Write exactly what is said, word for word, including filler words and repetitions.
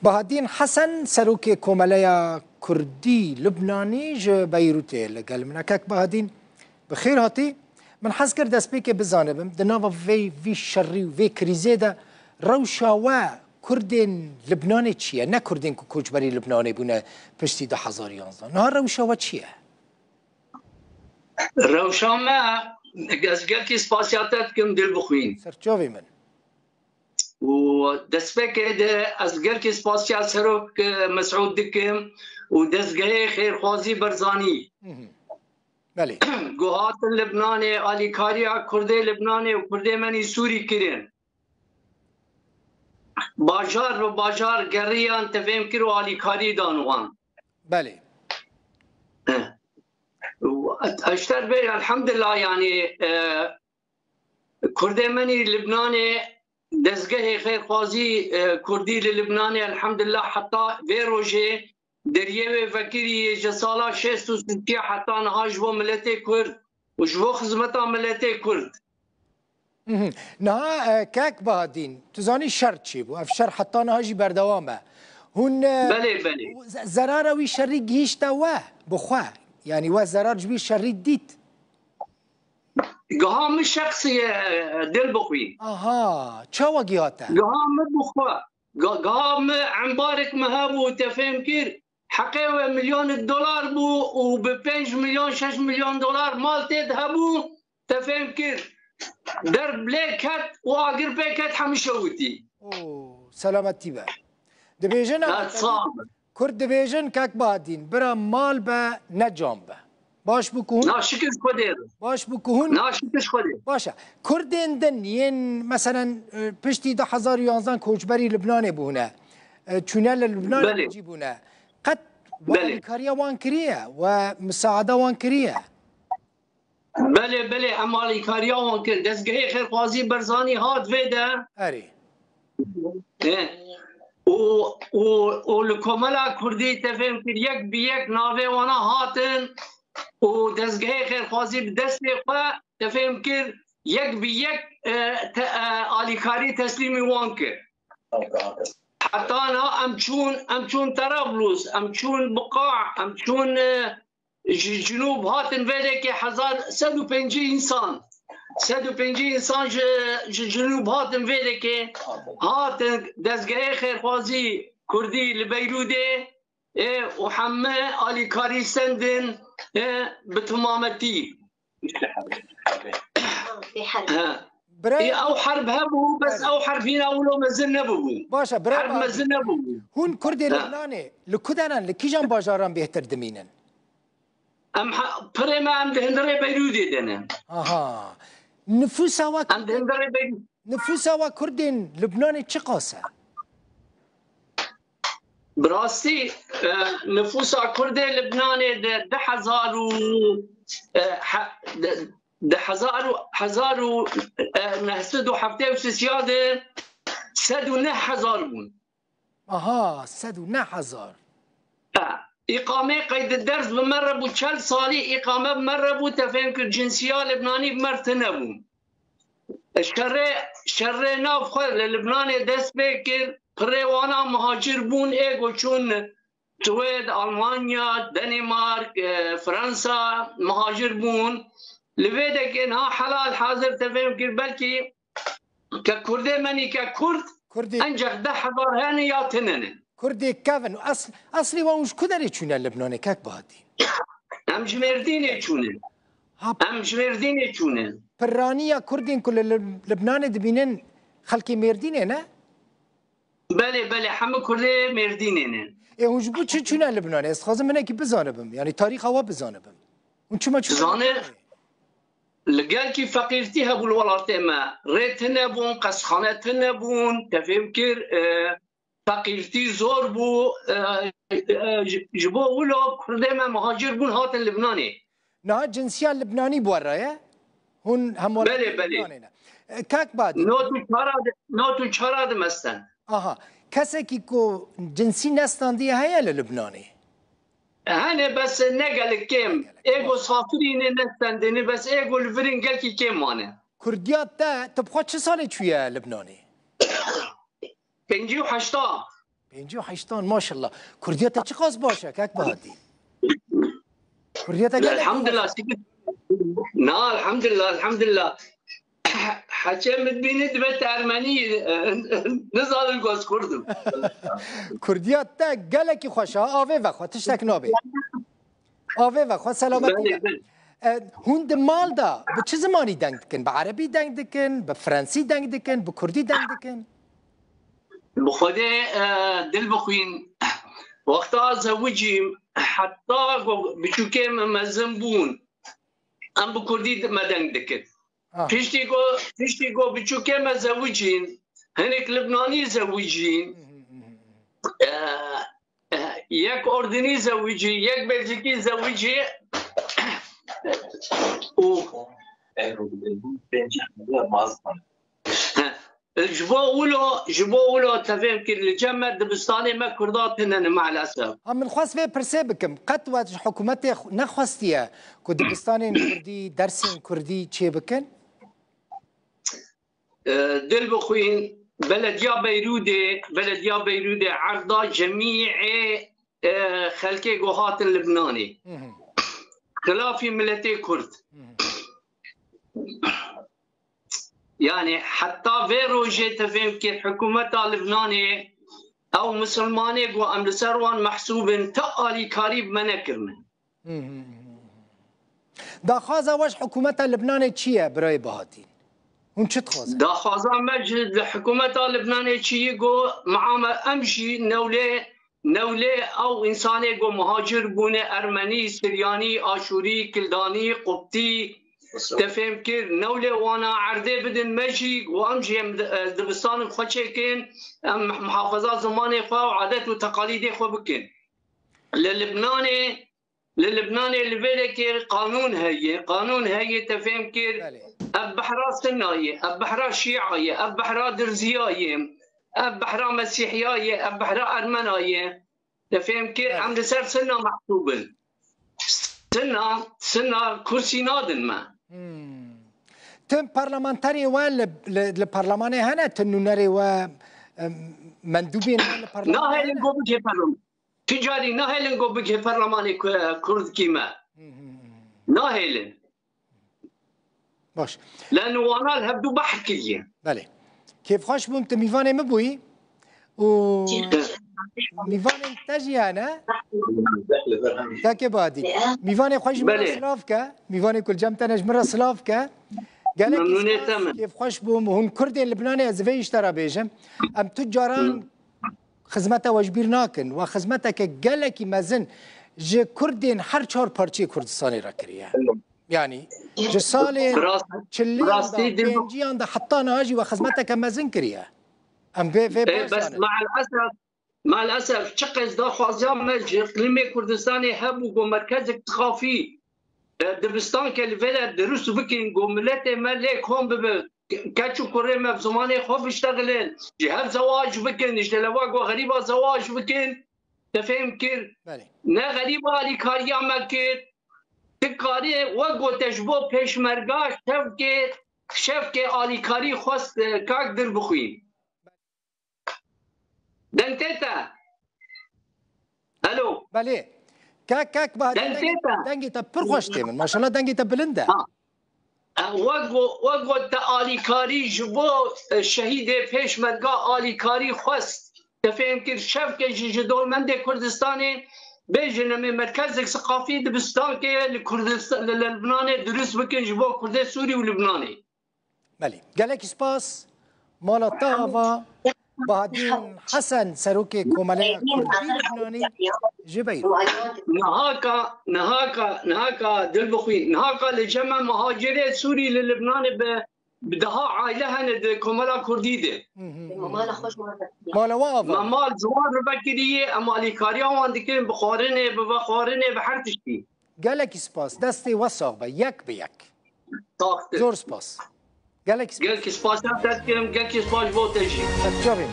Bahadîn Hesen, serokê Komeleya Kurdî Lubnanî ji Beyrûtê li gel min e. Kek Bahadîn, bi xêr hatî. Min hez kir destpêkê bizanibim, di nava vê, vî şerî û vê krîzê de rewşa we Kurdên Libnanê çi ye? Ne Kurdên ku koçberî Libnanê bûne piştî du hezar yanzdeh. Niha rewşa we çi ye? Rewşa me, ez gelkî spasiya te dikim, Dilbixwîn. Serçavê min. Û destpêkê de ez gelkî spasiya Serok, e, Mesûd dikim û dezgehê Xêrxwazî Berzanî. Mhm. Belê. Ku hatin Libnanê, alîkariya Kurdê Libnanê û Kurdê me nî Sûrî kirin. Bajar bi bajar geriyan, tevêm kir û alîkarî dan wan. Belê. Eh. Û eşter bê, elhamdulillah, yanî, e, Kurdê me nî Libnanê, dezgehê xêrxwazî, e, Kurdî li Libnanê, elhamdulillah, heta vê rojê deriyê wê vekirî yê ji sala şêst û sisiya heta niha ji bo miletê Kurd û ji bo xizmeta miletê Kurd. Mhm. Niha, e, kek Bahadîn, tu zanî şer çêbû. Ev şer heta niha jî berdewam e. Hûn, e, Belê, belê. ze-, zerara wî şerî gihîşte we bi xwe? Yanî we zerar ji wî şerî dît? Giha min şexsî ye, Dilbixwîn. Aha, çawa giha te? Giha min bi xwe. Ga-, giha min embarek min hebû, te fêm kir. Heqê we milyonek dolar bû û bi pênc milyon, şeş milyon dolar mal tê de hebû, te fêm kir. Derb lê ket û agir pê ket, hemî şewitî. Oo, selametî be. Dibêjin, Ha, sağ ol. Kurd dibêjin, kek Bahadîn, bira mal be, ne can be. Baş bû ku hûn Na şikir Xwedê re. Baş bû ku hûn Na şikir Xwedê. Baş e. Kurdên din yên, meselen, e, piştî du hezar û yanzdeh koçberî Libnanê bûne. E, çûne li Libnanê Belê. Cî bûne. Qet we Belê. Alîkariya wan kiriye, we misaada wan kiriye? Belê, belê, em alîkariya wan kir. Dezgehê Xêrxwazî Berzanî hat vê de. Erê. E, û, û, û li Komela Kurdî, te fêm kir, yek bi yek navê wana hatin û dezgehê Xêrxwazî bi destê xwe, te fêm kir, yek bi yek, e, te, e, alîkarî teslîmî wan kir. Heta niha em çûn, em çûn Terablus, em çûn Biqa, em çûn, e, ji Cinûb hatin vê dekê hezar sed û pêncî însan. Sed û pêncî însan ji, ji Cinûb hatin vê dekê. Hatin dezgehê xêrxwazî Kurdî li Beyrûdê, ê, û heme alîkarî sendin, ê, bi timametî. He. Birayê Ê, ew herb hebû, bes Belê. Ew herb hîna wilo mezin nebûbû. Baş e, birayê Herb Bahadîn. Mezin nebûbû. Hûn Kurdê Ha. Libnanê li ku de ne, li kîjan bajaran bêhtir dimînin? Em ha-, pirê me em di hundirê Beyrûdê de ne. Aha. Nifûsa we Em di hundirê Beyrûdê. Nifûsa we Kurdên Libnanê çiqas e? Bi rastî, e, nifûsa Kurdê Libnanê di du hezar û, e, he-, di, di hezar û, hezar û, e, neh sed û heftê û sisiya de sed û neh hezar bûn. Aha, sed û neh hezar. E, îqamê qeyd derz bi me re bû, çel salî îqame bi me re bû, te fêm kir, cinsiya Libnanî bi me re tune bû. Şerê, şerê nav xwe li Libnanê dest pê kir, pirê wana muhacir bûn, ê ku çûn Swêd, Almanya, Danimark, e, Fransa muhacir bûn. Li vê dekê niha helal hazir te fêm kir, belkî ke Kurdê me nî ke Kurd, Kurdê enceq deh hezar hene ya tune ne. Kurdê kevin. Asl-, eslî wan ji ku derê çûne Libnanê, kek Bahatî? Em ji Mêrdînê çûne. Ha. Em ji Mêrdînê çûne. Piraniya Kurdên ku li Lib-, Libnanê dibînin xelkê Mêrdînê ne? Belê, belê, hemû Kurdê Mêrdînê ne. Ê, hûn ji bo çi çûne Libnanê? Ez dixwazim hinekî bizanibim. Yanî tarîxa we bizanibim. Hûn çima çûne Zane, Libnanê? Li gelkî feqîrtî hebû li welatê me. Rê tune bûn, qesxane tune bûn, te fêm kir, e, feqîrtî zor bû, e, e, ji, ji bo wilo Kurdê me muhacir bûn hatin Libnanê. Niha cinsiya Libnanî bi we re ye? Hûn hemwelatiyê Belê, belê. Libnanê ne. E, kak Badî. Not û çara di, not û çara di mesten. Aha. Kesekî ku cinsî nestandiye heye li Libnanê? Hene bes ne gelek kêm. Ê ku safirî ne nestendinî, bes ê ku li virên gelkî kêm mane. Kurdiya te, tu bi xwe çi salê çûye Libnanê? Pêncî û heşta. Pêncî û heştan, maşallah. Kurdiyê te çiqas baş e, kek Bahatî? Kurdiyê te gelekî xweş e. Elhamdulillah. Na, elhamdulillah, elhamdulillah. Heçê min dibîne dibe te ermenî, nizanin ku ez kurd im. Kurdiya te gelekî xweş e, avê vexwe, tiştek nabe. Avê vexwe, selametî be. Belê, belê. E, hûn di mal de bi çi zimanî deng dikin? Bi erebî deng dikin, bi fransî deng dikin, bi kurdî deng dikin? Bi Xwedê, e, dil bixwîn. Wexta zewicîm, heta ku biçûkê me mezin bûn, em bi kurdî di-, me deng dikin. Ha. Piştî ku, piştî ku biçûkê me zewicîn, hinek Libnanî zewicîn, e, e, yek Urdinî zewicî, yek Belcikî zewicî û He, ji bo wilo, ji bo wilo te fêm kir, li cem me dibistanê me kurda tune ne maalesef. Ha, min xwest vê pirsê bikim. Qet we ji hikûmetê xwe nexwestiye ku dibistanên kurdî, dersên kurdî çêbikin? E, dil bixwîn, belediya Beyrûdê, belediya Beyrûdê erda cemîê, e, xelkê ku hatin Libnanê. Hı hı. Xilafî miletê kurd. Hı hı. Yani heta vê rojê te fêm kir, hikûmeta Libnanê ew misilmanê ku em li ser wan mehsûb in, ti alîkarî bi me nekirine. Hı hı hı. Daxwaza we ji hikûmeta Libnanê çi ye, birayê Bahatî? Hûn çi dixwazin? Daxwaza me ji li hikûmeta Libnanê çi ye ku me, em jî newlê, newlê ew însanê ku muhacir bûne, Ermenî, Siryanî, Aşûrî, Kildanî, Qubtî, te fêm kir, newlê wana erdê bidin me jî, û em jî em di-, e, dibistanin xwe çêkin, em muhafaza zimanê xwe û adet û teqalîdê xwe bikin. Li Libnanê, li Libnanê li vê dekê qanûn heye, qanûn heye, te fêm kir, Belê. Ev behra Sinna ye, ev behra Şîa ye, ev behra Dirziya ye, ev behra Mesîhiya ye, ev behra Ermena ye. Te fêm kir, Belê. Em li ser Sinna mehsûb in. Sinna, Sinna kursî nadin me. Hmm. Tim parlamenterê we li, li, li parlemanê hene, tim nûnerê we, em, mendûbên we li parlemanê Nahêlin hene? Ku bigê parleman. Ti carî nahêlin ku bigê parlemanê ku-, kurdkî me. Hmm, hmm, hmm. Nahêlin. Baş. Leno wana li hevdû behr kiriye. Belê. Kêfxweş bûm tu mîvanê min bûyî û mîvanên te jî hene. Kekê Badî. Mîvanê xwe ji min re Belê. Silav ke. Mîvanê ku li cem te ne ji min re silav ke. Gelekî Memnûnê spas, te me. Kêfxweş bûm. Hûn Kurdên Libnanê ez vê îşte re bêjim. Em tu caran Hı. Xizmeta we ji bîr nakin. We xizmeteke gelekî mezin ji Kurdên her çar parçeyê Kurdistanê re kiriye. Yanî ji salên çiliyan de, pênciyan de heta niha jî we xizmeteke mezin kiriye. Em vê, vê baş zanin. Bes maalesef, maalesef çiqas daxwaziya me ji îqlîmê Kurdistanê hebû ku merkezek tixafî e, dibistanke li vê de dirust bikin, ku miletê me lê kom bibe, ke-, keç û kurê me bi zimanê xwe biştexilin, ji hev zewac bikin, ji deleva ku xerîba zewac bikin, te fêm kir. Belê. Ne xerîba alîkariya me kir, ti karî wek gote ji bo pêşmerga şevkê, şevkê alîkarî xwest, e, kak dir bixwîn. Deng tê te? Alo. Belê. Kek, kek, ba, Deng tê dengê, te? Dengê te pir xweş tê min. Maşallah dengê te bilind e. Ha. E, wek got, wek got te alîkarî ji bo, e, şehîdê pêşmerga alîkarî xwest. Te fêm kir şevke jî ji dormendê Kurdistanê bêjin em ê merkezek siqafî dibistankê li Kurdistan, li, li Libnanê dirust bikin ji bo Kurdê Sûrî û Libnanê. Belê. Gelekî spas. Mala te ava. Bahadîn Hesen, serokê Komeleya Kurdî Libnanî ji Beyrût. Nihaka, nihaka, nihaka dil bixwî. Nihaka li cem me muhacirê Sûrî li Libnanê bi, bi deha aile hene di Komela Kurdî de. Hı hı. Mala we ava. Me mal ji wan rive kiriye, em alîkariya wan dikin bi xwarinê, bi vexwarinê, bi her tiştî. Gelekî spas. Destê we sax be. Yek bi yek. Saxtir. Zor spas. Gelekî spas. Gelkî spas ya te dikim, gelkî spas bo te jî. Çavên.